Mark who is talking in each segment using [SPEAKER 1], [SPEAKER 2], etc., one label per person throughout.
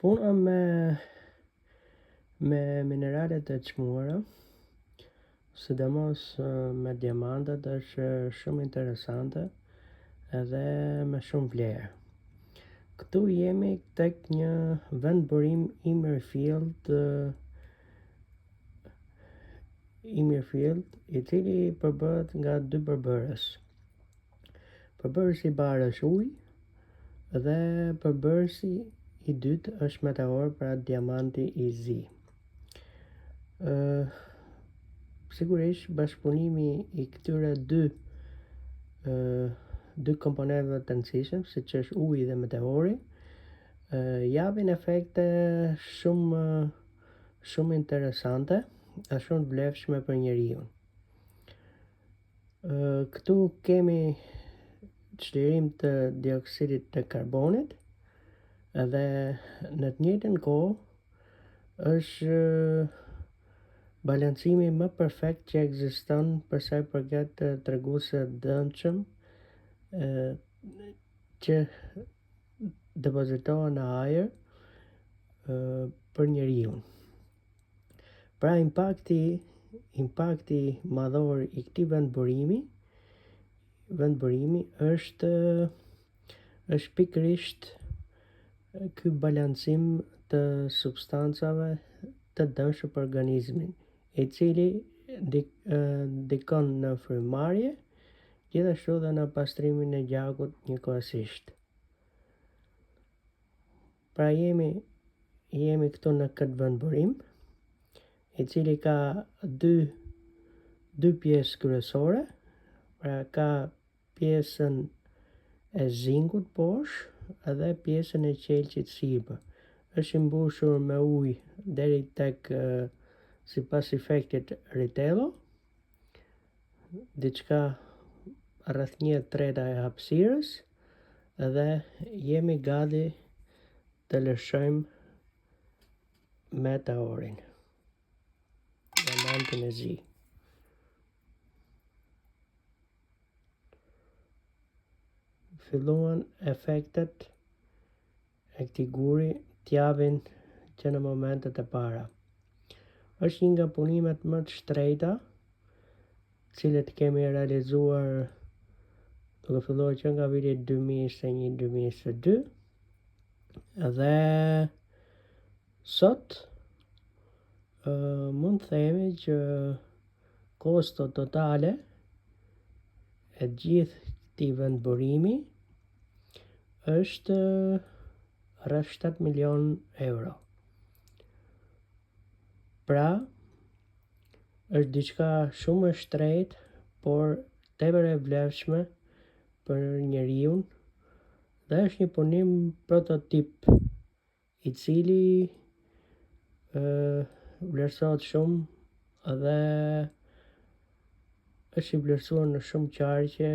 [SPEAKER 1] Puna me me mineralet e çmuara, sidomos me diamantet është shumë interesante edhe me shumë vlerë. Këtu jemi tek një vendburim i mirëfilltë i mirëfilltë, i cili përbëhet nga dy përbërës. Përbërësi i parë është uji dhe përbërësi i dytë është meteor, pra diamanti i zi. Ë sigurisht bashkëpunimi i këtyre dy ë dy komponentëve të rëndësishëm, siç është uji dhe meteori, japin efekte shumë shumë interesante e shumë të vlefshme për njeriun. Këtu kemi çlirim të dioksidit të karbonit dhe në të njëjtën kohë është balancimi më perfekt që ekziston për sa i përket treguesve të dëmshëm që depozitohen në ajër për njeriun. Pra impakti impakti madhor i këtij vendburimi vendburimi është është pikërisht ky balancim të substancave të dëmshme për organizmin, i cili ndikon në frymëmarrje, gjithashtu dhe në pastrimin e gjakut njëkohësisht. Pra jemi jemi këtu në këtë vendburim, i cili ka dy dy pjesë kryesore, pra ka pjesën e zinkut poshtë dhe pjesën e qelqit sipër. Është i mbushur me ujë deri tek sipas efektit Ritello, diçka rreth 1/3 e hapësirës dhe jemi gati të lëshojmë meteorin, diamantin e zi. Filluan efektet e këtij guri t'japin që në momentet e para. Është një nga punimet më të shtrejta, të cilët kemi realizuar duke filluar që nga viti 2021-2022 dhe sot mund të themi që kosto totale e gjithë këtij vendburimi është rreth 7 milion euro. Pra, është diçka shumë e shtrejtë, por tepër e vlefshme për njeriun dhe është një punim prototip i cili ë vlerësohet shumë dhe është i vlerësuar në shumë qarqe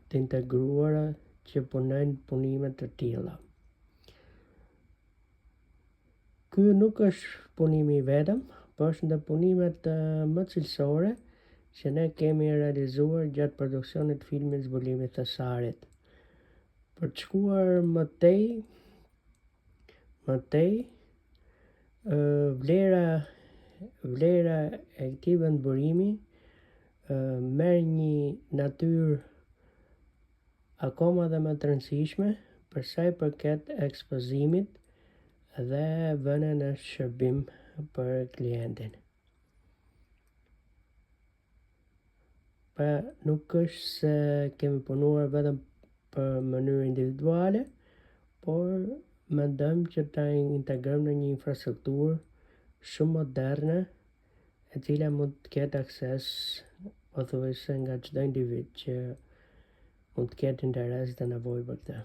[SPEAKER 1] të integruara që punojnë punime të tilla. Ky nuk është punimi i vetëm, por është ndër punimet më cilësore që ne kemi realizuar gjatë produksionit të filmit Zbulimi i Thesarit. Për të shkuar më tej, më tej, vlera vlera e këtij vendburimi merr një natyrë akoma dhe më të rëndësishme për sa i përket ekspozimit dhe vënien në shërbim për klientin. Pra nuk është se kemi punuar vetëm për mënyrë individuale, por mendojmë që ta integrojmë në një infrastrukturë shumë moderne, e cila mund të ketë akses pothuajse nga çdo individ që mund të ketë interes dhe nevojë për këtë.